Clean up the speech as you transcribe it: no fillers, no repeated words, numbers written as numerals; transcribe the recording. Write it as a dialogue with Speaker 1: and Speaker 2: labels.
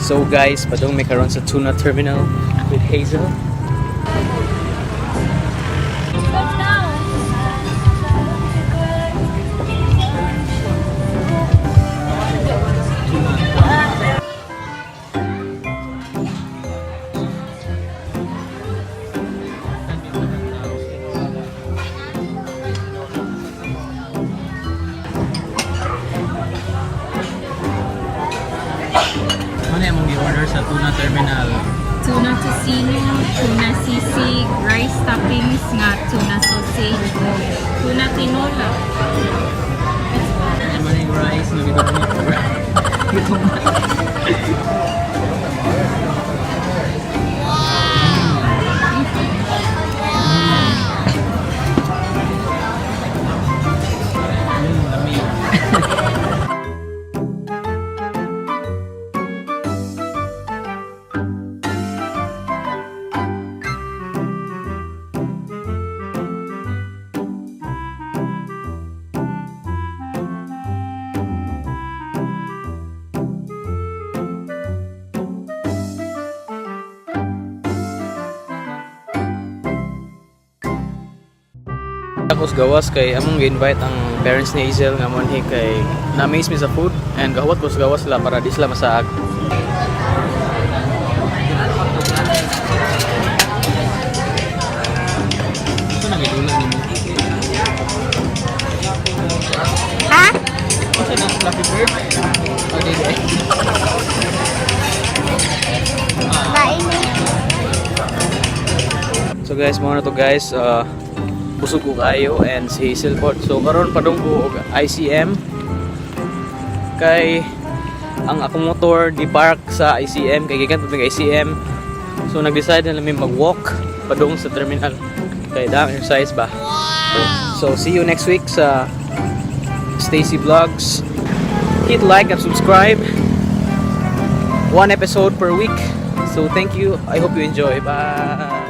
Speaker 1: So guys, padung mi karon sa Tuna Terminal with Hazel. Ano yung mong order sa Tuna Terminal?
Speaker 2: Tuna tocino, tuna sisig, rice toppings nga tuna sausage, o tuna tinola.
Speaker 1: Ano yung rice? Nung ito mo. Lami. Tapos gawas kay among gi-invite ang parents ni Hazel nga monhi kay na-amaze mi sa food and gahuwat ko sa gawas sila para di sila masaag. Ito na gidula nimo.
Speaker 3: Ha?
Speaker 1: Unsa na Flappy Bird? O di di.
Speaker 3: Kain eh.
Speaker 1: So guys, mao na to guys. Busog ko kayo and si Hazel pod. So karon padung ko og ICM kay ang akong motor di park sa ICM kay gikan pa mig ICM. So nag-decide na namin mag-walk padung sa terminal kay dang exercise ba. So see you next week sa Stacy Vlogs. Hit like and subscribe. One episode per week. So thank you. I hope you enjoy. Bye.